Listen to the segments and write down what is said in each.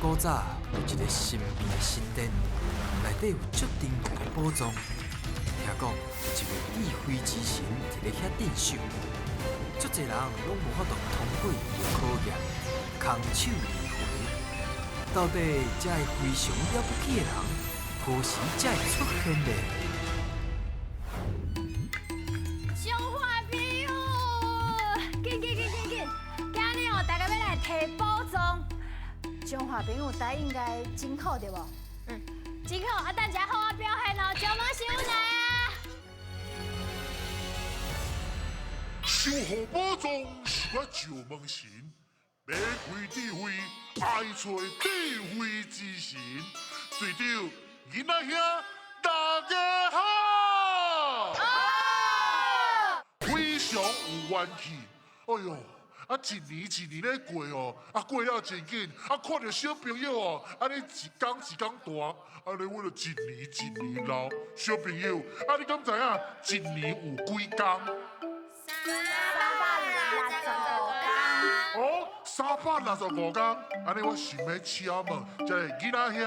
古早有一个神秘的神殿，內底有足珍貴的寶藏。聽講有一位智慧之神佇咧遐鎮守，足濟人攏無法度通過伊的考驗，空手而回。到底這个非常了不起的人，何時才會出現呢？彰化朋友，緊緊緊緊緊，今日哦，大家欲來提寶藏。彰化朋友台語應該真好對無？嗯，真好。啊，等下好好表現哦，招毛收來啊！守護寶藏是我石門神，欲開智慧，愛揣智慧之神。隊長，囡仔兄，大家好！非常有元氣，哎喲！啊，一年一年咧過哦，啊過了真緊，啊看著小朋友哦，按呢一工一工大，按呢阮就一年一年老。小朋友，啊你敢知影一年有幾工？365工。哦，365工，按呢我想欲請問，這个囡仔兄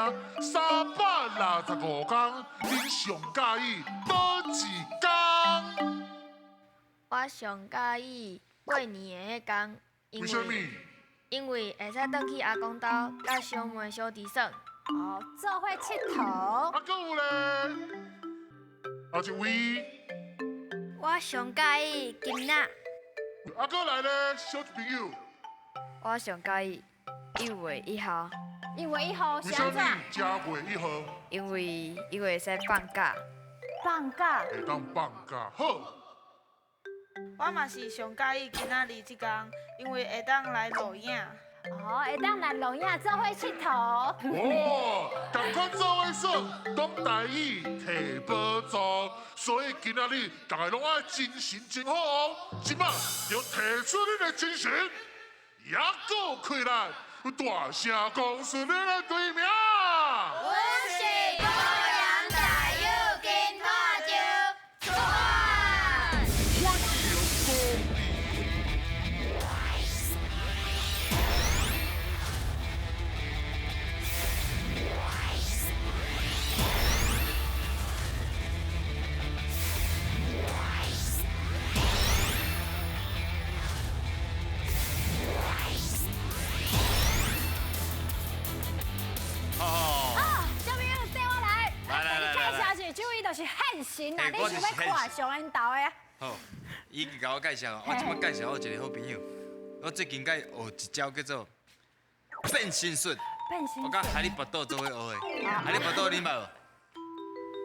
，365工，恁上佮意佗一工？我上佮意過年的彼工，為啥物？因為會使轉去阿公兜，佮小妹小弟耍。哦，做伙𨑨迌。啊，閣有咧？啊，這位。我上佮意今仔。啊，閣來咧，小朋友。我上佮意1月1號。1月1號為啥物正月1號？因為會使放假。放假。會當放假，好。我嘛是上佮意今仔日這工，因為會當來錄影。哦，會當來錄影，做伙𨑨迌。哦，仝款做伙耍，講台語，提寶藏，所以今仔日大家攏愛精神真好哦。這擺就提出恁的精神，猶閣起來，大聲講出恁的隊名。阮是高陽大有金炭石，出發！歡迎光臨。啊，小朋友綴我來，來來來你介紹一下，這位就是漢神啦，你想欲看上𪜶兜的啊？好，伊已經共我介紹，我這擺介紹我一個好朋友，我最近佮伊學一招叫做變身術。變身術。我佮哈利波特做伙學的，哈利波特你捌無？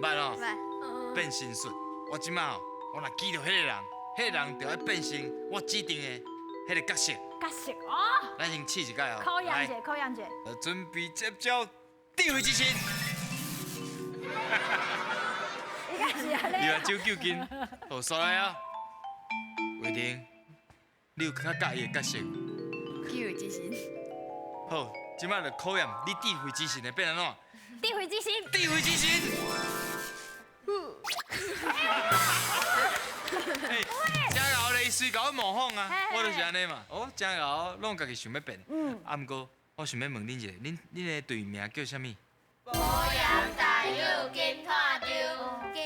捌哦。捌。變身術，我這擺哦，我若記著彼個人，彼個人就愛變成我指定的彼個角色。角色哦。咱先試一擺哦。考驗者，考驗者。準備接招，智慧之神。伊敢是按呢？伊來招救金，好，煞來啊！偉霆，你有較佮意的角色？智慧之神。好，這擺就考驗你智慧之神會變按怎？智慧之神。智慧之神。欸，真𠢕咧，伊隨共我模仿啊，我就是按呢嘛。哦，真𠢕，攏家己想欲變。啊，毋過我想欲問恁一下，恁的隊名叫啥物？高陽大有金炭石，金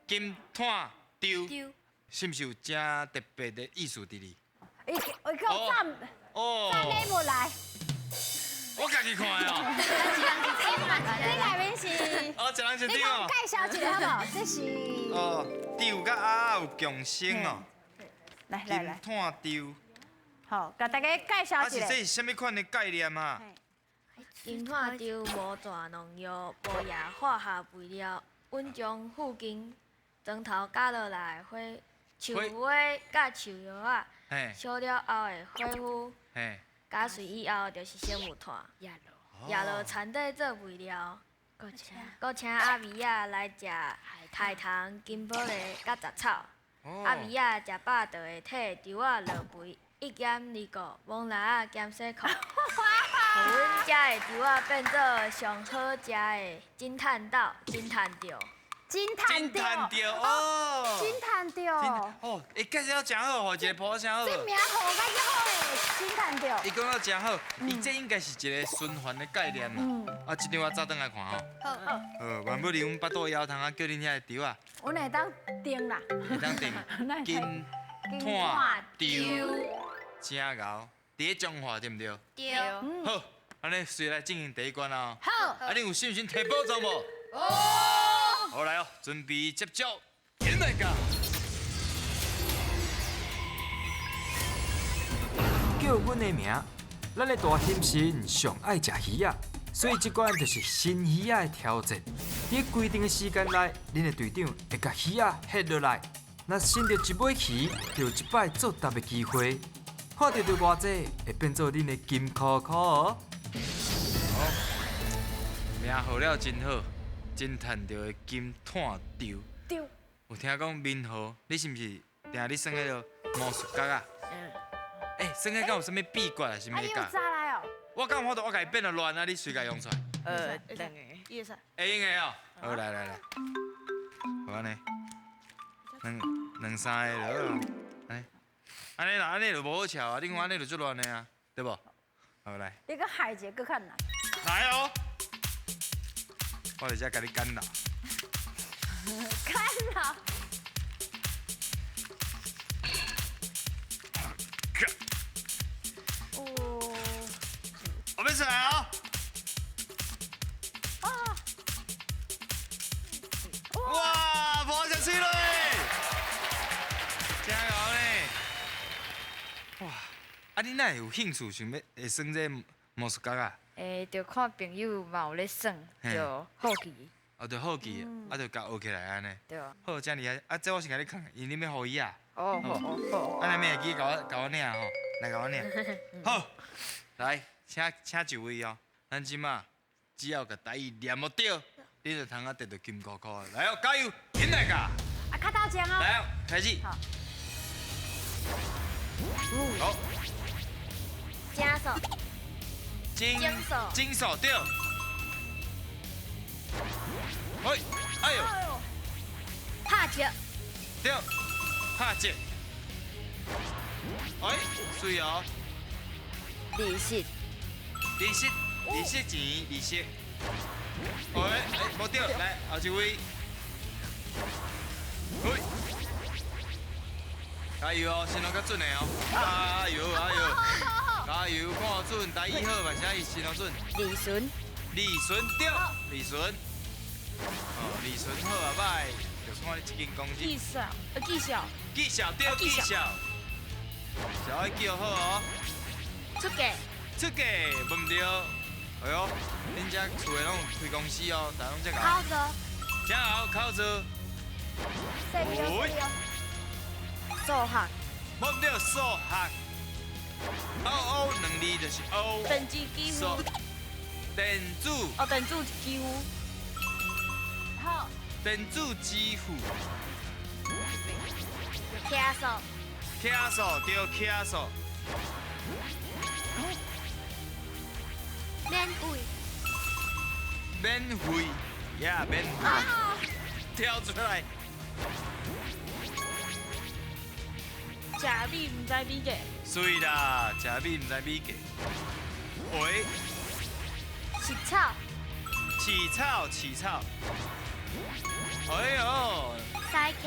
金炭石，是毋是有真特別的意思佇裡？伊伊叫讚讚禮物來。我家己看的哦。你內面是？哦，一人一張哦。你介紹一下好無？這是。哦，石佮鴨有共生哦。來來來。金炭石。好，共大家介紹一下。啊，是這是啥物款的概念啊？金炭石無帶農藥，無用化學肥料，阮將附近磚頭絞落來的火樹尾佮樹葉仔，燒了後的火灰，絞碎以後就是生物炭，也落田底做肥料，閣請阿美仔來食海棠、金寶梨佮雜草。阿美仔食飽就會提稻仔落肥，一減二顧，摸籃仔兼洗褲，予阮遮的稻仔變做上好食的金炭豆、金炭石。真趁著哦，真趁著哦，伊介绍真好，吼，一个铺真好。这名号甲遮好诶，真趁著。伊讲到真好，伊这应该是一个循环的概念啦。啊，这张我早转来看吼。好。好，万不离阮腹肚枵通啊，叫恁遐个猪啊。阮会当定啦。会当定。金炭猪，真𠢕，伫咧彰化对毋对？对。好，按呢随来进行第一关啊。好。啊，恁有信心提宝藏无？哦。好来哦，准备接招，进来噶。叫阮的名，咱的大兴神上爱食鱼仔，所以这关就是新鱼仔的挑战。伫规定的时间内，恁的队长会共鱼仔翕落来，若伸著一尾鱼，就有一摆作答的机会。看著著偌济，会变做恁的金箍箍哦。好，名号了真好。真趁著的金炭猪。对。有听讲民和，你是毋是定咧耍彼个魔术角啊？嗯。欸，耍彼敢有啥物秘诀啊？是毋是？啊，你有早来哦。我敢有法度，我共伊变了乱啊！你随共用出来。两个。伊会使。会用的哦。好，来来来。好按呢。两两三个就好啊。按呢，按呢啦，按呢就无好笑啊！你看按呢就足乱的啊，对无？好来。你阁害一个阁较难。来哦。我伫遮共你干扰。干扰。哦。我要出来哦。啊。哇，无食水落，真𠢕呢。哇，啊，你哪会有兴趣想欲会耍这魔术角啊？欸，就看朋友嘛有咧耍，就好奇。哦，就好奇，啊，就共学起来按呢。对。好，真厉害！啊，这我先共你囥，因为你欲予伊啊。哦，好，好。啊，你会记共我共我领吼，来共我领。好，来，请请就位哦。咱这马只要共台语念无对，你就通啊得著金箍箍。来哦，加油，起来噶！啊，较头前哦。来哦，开始。好。好。加速。金金手对。哎，哎呦！拍折。对，拍折。哎，水哦。利息。利息，利息钱，利息。哎，哎，无对，来后一位。喂。加油哦，先拢较准的哦。加油，加油。加油，看准，台语好嘛，啥伊先拢准。利顺。利顺对，利顺。哦，利顺好啊，歹，就看你这间公司。绩效，绩效。绩效对，绩效。小爱记好哦。出价。出价，无毋对。哎哟，恁遮厝的拢有开公司哦，大家拢遮𠢕。考做。真𠢕，考做。数学。无毋对，数学。O O 两字就是 O。电子支付。电子。哦，电子支付。好。电子支付。骑数。骑数对，骑数。免费。免费，呀，免费。跳出来。食米毋知米价。水啦，食米毋知米价。喂。饲草。饲草，饲草。哎呦。西徛。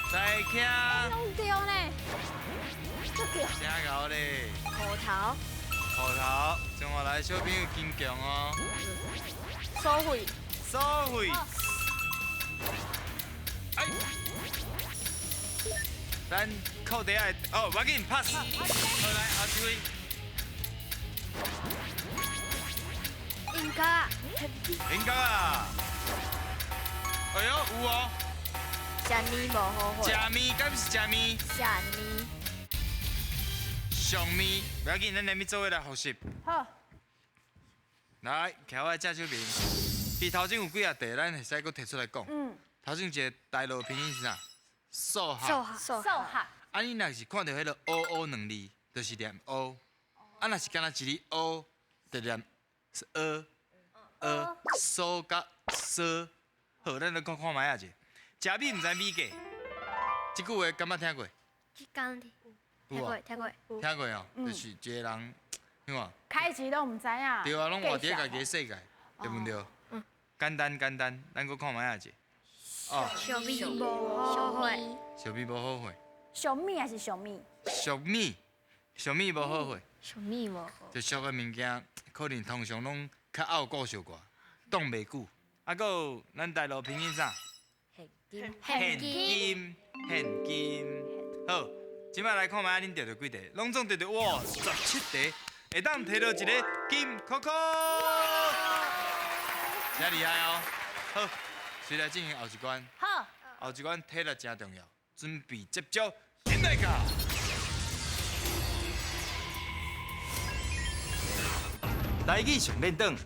西徛。拢对呢。真𠢕咧。芋头。芋头，中华来小朋友坚强哦。收费。收费。哎。咱扣底下，哦，无要紧，pass。好来，后一位。英国啊。英国啊。哎呦，有哦。食面无后悔。食面，敢是食面？食面。上面，不要紧，咱连咪做伙来复习。好。来，徛我的正手边。伊头前有几啊题，咱会使阁提出来讲。嗯。头前一个台罗拼音是啥？数学。数学。啊，你若是看著彼个 O O 两字，就是念 O。啊，若是干焦一字 O，就念是 A。A，数佮说。好，咱來看看覓仔者。食米毋知米價，這句話敢捌聽過？這講聽過，聽過。聽過哦，就是一個人，你看。開始都毋知影。對啊，攏活佇家己的世界，對毋對？嗯。簡單簡單，咱閣看覓仔者。哦。俗米無好貨。俗米無好貨。俗米還是俗米？俗米，俗米無好貨。俗米無好。就俗的物件，可能通常攏較拗故小寡，擋袂久。啊，閣有咱大陸拼音啥？現金。現金，現金。好，這擺來看覓仔，恁著著幾題？攏總著著哇，17題，會當提到一個金箍箍，真厲害哦。好，隨來進行後一關。好。後一關體力真重要，準備接招，進來噶。台語上練轉，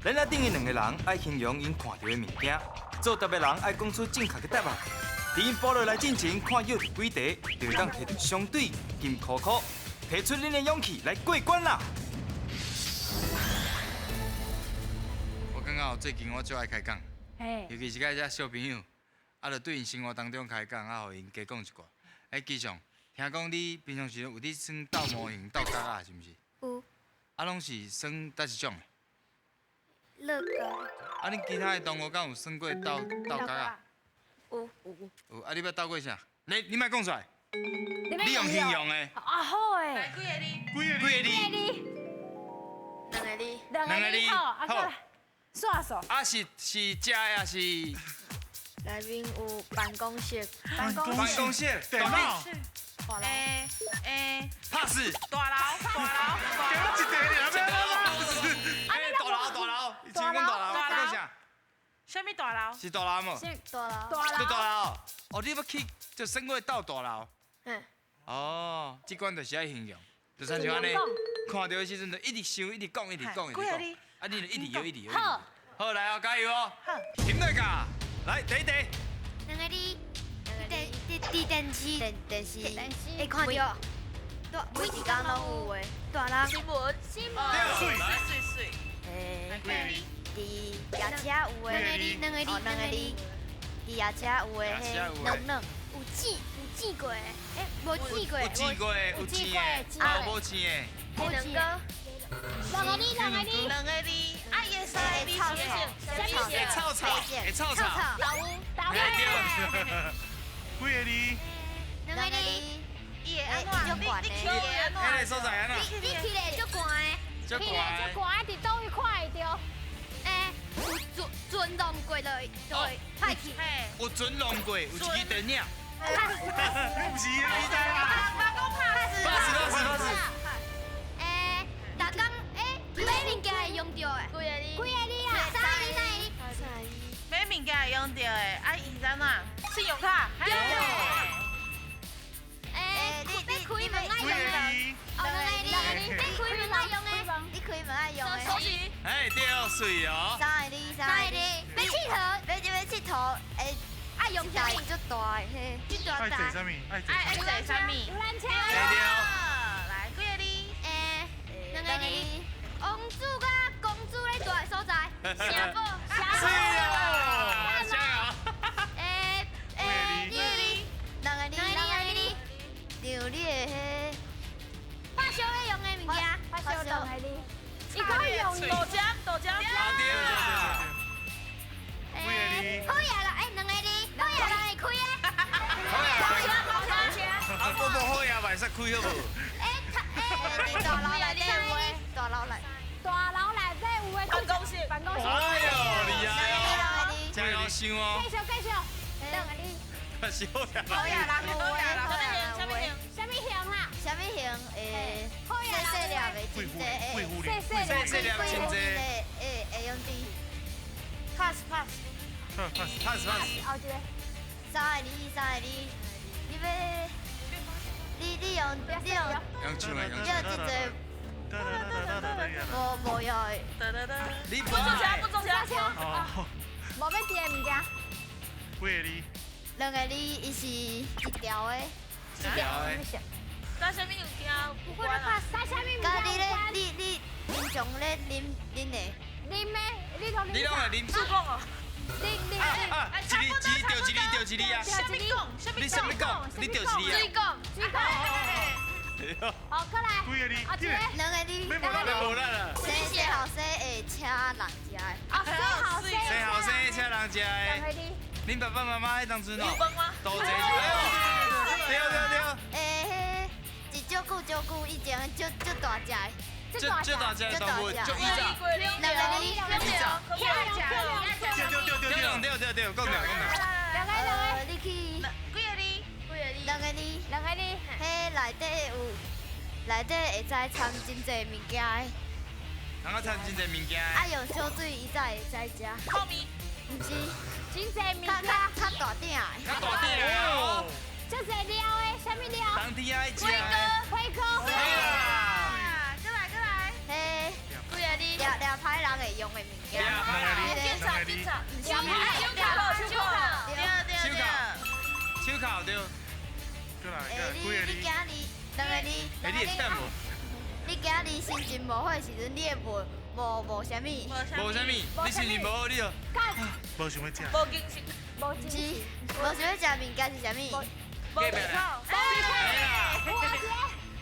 咱仔頂的兩個人愛形容𪜶看著的物件，作答的人愛講出正確的答案。佇𪜶補落來進前，看著幾題，就會當提著相對金箍箍，提出恁的勇氣來過關啦！我感覺最近我最愛開講，尤其是佮這小朋友，啊，就對𪜶生活當中開講，啊，予𪜶加講一寡。欸，基上，聽講你平常時有佇耍鬥模型、鬥角仔，是毋是？有。啊，攏是耍佗一種？樂高。啊，恁其他的同學敢有耍過鬥鬥角仔？有。有啊，你捌鬥過啥？你莫講出來。你用形容的。啊好誒。來幾個字？幾個字？兩個字。兩個字。好，啊，過來。煞數。啊是是食的還是？內面有辦公室。辦公室。電腦。欸。拍死。大樓，大樓。給我一題爾，咩？欸，大樓，大樓，以前講大樓，啊，講啥？啥物大樓？是大樓無？是大樓。大樓。哦，你捌去就耍過鬥大樓？嗯。哦，這關就是愛形容，就親像按呢，看著的時陣就一直想，一直講，一直講，一直講。啊，你就一直搖，一直搖。好。好，來哦，加油哦。好。停落噶，來，第一題。兩個字。電電視。電視。會看著。每一工攏有的。大人。新聞。新聞。水。水水。欸。佇夜車有的。兩個字，兩個字。佇夜車有的，彼軟軟。有煎有煎過的，欸，無煎過。有煎過的，有煎的，啊，無煎的。兩個。兩個字，兩個字。兩個字，啊，伊的三個字是啥物？會臭臭，會臭臭。豆腐，豆腐。幾個字？兩個字。伊會按怎？你去會按怎？彼个所在按怎？你去咧足寒的，去咧足寒，佇佗位看會著？欸，有船浪過就會歹去。有船浪過，有一支電影。你毋是伊的啦。拍死，拍死，拍死。欸，逐工欸買物件會用著的。幾個字？幾個字啊？三個字，三個字。買物件會用著的，啊，伊怎啊？信用卡。對。欸，你開門愛用的。哦，兩個字。你開門愛用的。你開門愛用的。鎖匙。哎，對，水哦。三個字，三個字。欲𨑨迌，欲𨑨迌，欸，愛用啥物？足大的，嘿，足大。愛坐啥物？愛坐啥物？遊覽車。對。來，幾個字？欸，兩個字。王子佮公主咧住的所在。城堡。城堡。是啊。欸欸，你兩個字，兩個字。就你的彼。發燒咧用的物件。發燒兩個字。伊講用豆漿，豆漿。對。欸，好野人，欸，兩個字，好野人會開的。好野人。啊，無無好野嘛會使開好無？欸，欸，大樓內底有的，大樓內。大樓內底有的。辦公室，辦公室。哎呦，厲害哦！真曉想哦。繼續繼續。兩個字。是好野人。好野人有的，啥物型？啥物型？啥物型啦？啥物型？欸，細細粒的真濟，細細粒真濟。會會用佇。 Pass pass。 pass pass。後一個。三個字，三個字。你欲，你用你用。用唱的，用唱的。你這無無用的。你不坐車，不坐車。哦。無欲食的物件。幾個字？兩個字，伊是一條的。一條的。佮啥物物件有關啊？佮啥物物件有關？佮你咧，你平常咧啉啉的。啉的，你都啉。你攏會啉？自貢哦。零零。啊，一字对一字对一字啊！啥物讲？你啥物讲？你对一字啊？水讲。水讲。好，过来。几个字？啊，一个。两个字。两个无力啦。生好生会请人食的。啊，生好生。生好生请人食的。两个字。恁爸爸妈妈彼当阵哦。有饭吗？多济。对对对。欸，一少久少久以前，足足大只的。足大只的动物，足以早。两个字。漂亮漂亮。对对对对对对对，讲对讲对。两个两个。你去。几个字？几个字？两个字。两个字。彼内底有，内底会使掺真济物件的。通啊掺真济物件的。啊，用烧水伊才会使食。泡面。毋是。真济物件。较大鼎的。较大鼎的哦。足济料的，啥物料？冬天爱食的。火锅。对啦。过来过来。嘿。几个字？掠掠歹人会用的物件。警察警察。毋是。手铐手铐。对对对。手铐对。过来过来，几个字？你今日两个字。欸，你会忝无？你今日心情无好的时阵，你会无无无啥物？无啥物，你心情无好，你就无想欲食。无精神。无精神。无想欲食物件是啥物？无胃口。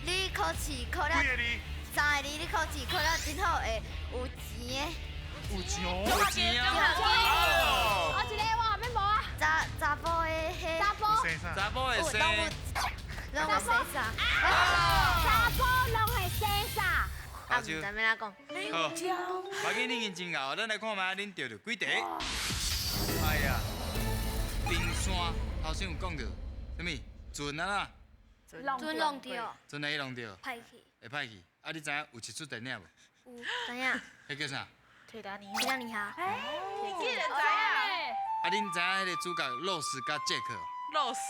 你考试考了三个字，你考试考了真好，会有钱的。有钱哦。有钱哦。我一个我后面无啊。查查埔的彼。查埔。查埔会生。拢有生啥？查埔拢会生啥？啊，毋知欲按怎讲。好，白金你已经真𠢕，咱来看觅恁著著几题。哎呀，冰山头先有讲著，啥物？船啊啦。船弄著。船会弄著。歹去。会歹去。啊，你知影有一出电影无？有，知影。彼叫啥？铁达尼。铁达尼号。哎，你竟然知影？啊，恁知影彼个主角露丝佮杰克？露丝。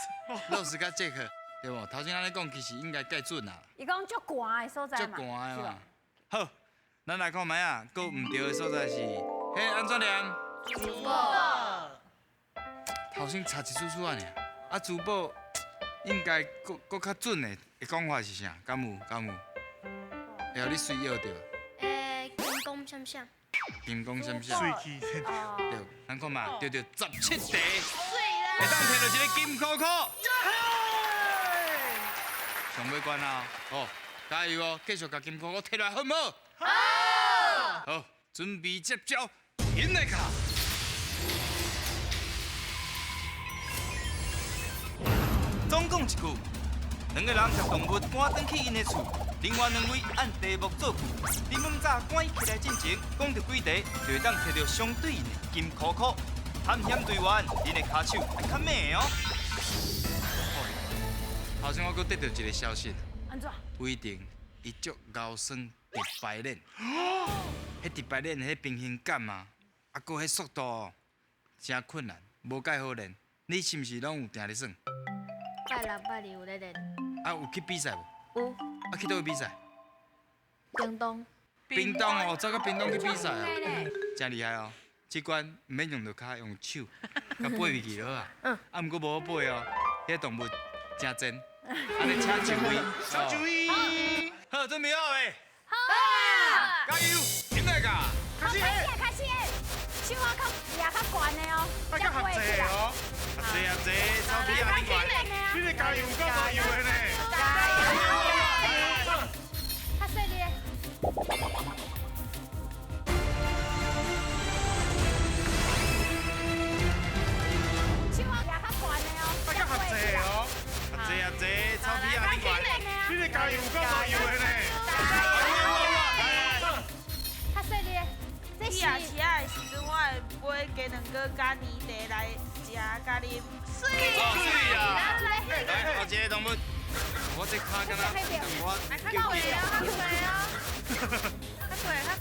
露丝佮杰克，对无？头先按呢讲，其实应该盖准啦。伊讲足寒的所在嘛。足寒的嘛。好，咱来看觅啊，阁毋对的所在是，彼按怎念？珠宝。头先差一丝丝仔尔，啊，珠宝应该阁阁较准的讲法是啥？敢有？敢有？会予你随约著。欸，金光闪闪。金光闪闪。水气。对，咱看嘛，对对，17题。水啦。会当摕著一个金箍箍。上尾关啊！哦，加油哦！继续共金箍箍摕来好毋好？好。好，准备接招，引来卡。总共一句，两个人共动物赶转去𪜶的厝，另外两位按题目造句。恁猛早赶起来进前，讲著几题，就会当摕著相对应的金箍箍。探险队员，恁的跤手爱较猛的哦。头先我阁得著一个消息，按怎？威霆伊足𠢕耍直排链，彼直排链彼平衡感啊，啊，阁彼速度，真困难，无介好练。你是毋是拢有定咧耍？拜六拜日有咧练。啊，有去比赛无？有。啊，去佗位比赛？屏东。屏东哦，走到屏东去比赛啊，真厉害哦！这关毋免用著跤，用手，共飞入去就好啊。嗯。啊，毋过无好飞哦，彼动物真贱。按呢，请就位。请就位。好，准备好未？好。加油，起来噶！开始，开始，手啊较举较悬的哦，爱较合济哦。合济合济，草皮啊，你看。你的加油够加油的呢。加油！较细力。手啊举较悬的哦，爱较合济哦。合济合济，草皮啊，你看。你的加油够加油的呢。较细力。去夜市仔的时阵，我会买鸡卵糕加年茶来食加啉。媠。媠啊！来，后一个动物，我这跤敢若我较快啊，较快啊！较快，较快，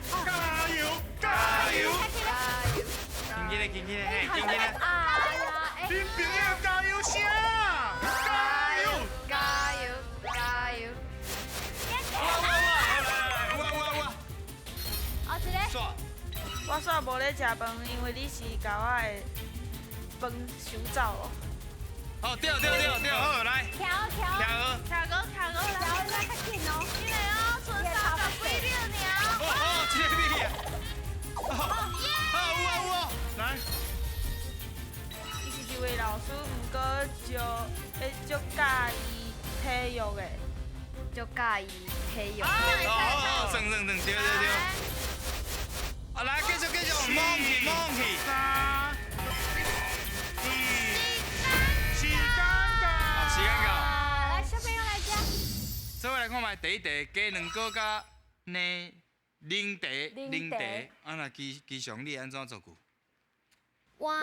较快！加油，加油！紧起来，紧起来，嘿，紧起来！哎呀，恁朋友加油声！加油！加油！加油！哇哇哇！哇哇哇！后一个。我煞无咧食饭，因为你是共我的饭收走哦。好，对对对对，好来。跳跳。跳。跳高跳高来。跳应该较紧哦。紧来哦，剩30几秒尔。哦哦，这个美啊！哦，好有啊有啊，来。会足佮意体育的，足佮意体育。哦，算算算，对对对。啊，来继续继续，摸去摸去。三、二、时间到。时间到。来，小朋友来讲。做伙来看觅第一题，鸡卵糕佮奶奶茶，奶茶。啊，若基基上你按怎造句？我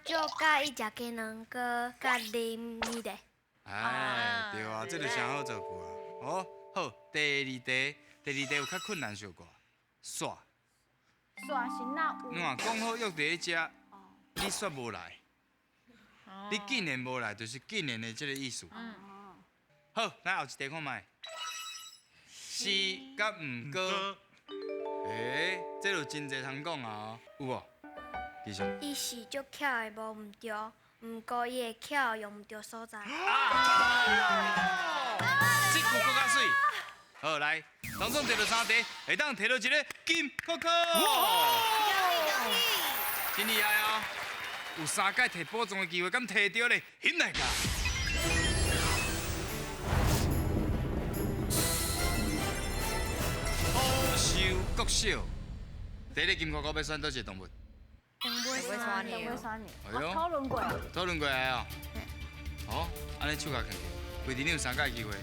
足佮意食鸡卵糕，佮啉奶茶。哎，对啊，这就上好造句啊。哦，好，第二题，第二题有较困难小可。煞。煞是哪有？你看，讲好约伫咧遮，你煞无来。你竟然无来，就是竟然的这个意思。好，来后一题看觅。是佮毋过。欸，这就真济通讲啊，有无？继续。伊是足巧的，无毋对，毋过伊会巧用毋对所在。这句阁较媠。好，来，当中摕到三题，会当摕到一个金扣扣。恭喜！真厉害哦！有三摆摕宝藏的机会，敢摕著咧？险来噶！好秀国小，第一个金扣扣欲选佗一个动物？长尾山牛。哎呦，讨论过。讨论过来哦。哦，按呢手共囥起，规阵你有三摆机会。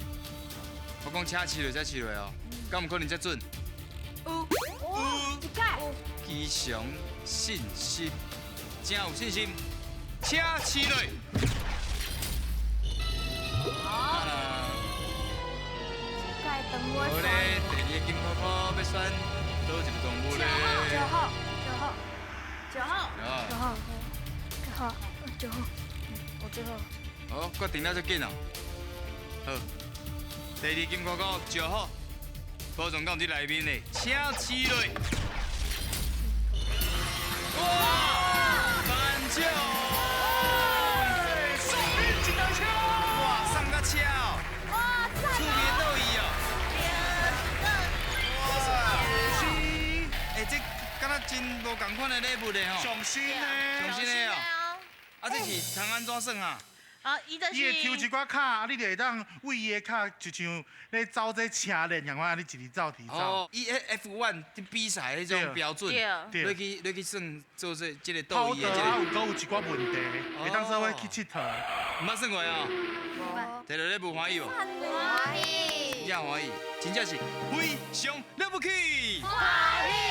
我讲车试落才试落哦，敢有可能这准？有。有。一摆。吉祥信心，真有信心，车试落。好。一摆长尾。好咧，第二个金箍箍欲选佗一个动物咧？9号，9号。9号。9号，9号，9号，我最后。好，决定了就紧哦。好，第二金箍箍9号，宝藏敢有伫内面呢？请试落。哇！万奖！送你一台车！哇，送甲车哦！哇，赞！厝边倒伊哦！哇！是。欸，这敢若真无仝款的礼物咧吼。上新的。上新的哦。啊，这是通按怎算啊？啊，伊就是。伊会抽一寡卡，啊，你就会当为伊的卡，就像咧走这车链共款，按呢一直走，一直走。哦，伊迄 F1 伫比赛彼种标准，落去落去算做这这个倒伊的这个。啊，有阁有一寡问题，会当做伙去𨑨迌。毋捌算过哦。摕到礼物欢喜无？欢喜。真正欢喜，真正是非常了不起。欢喜。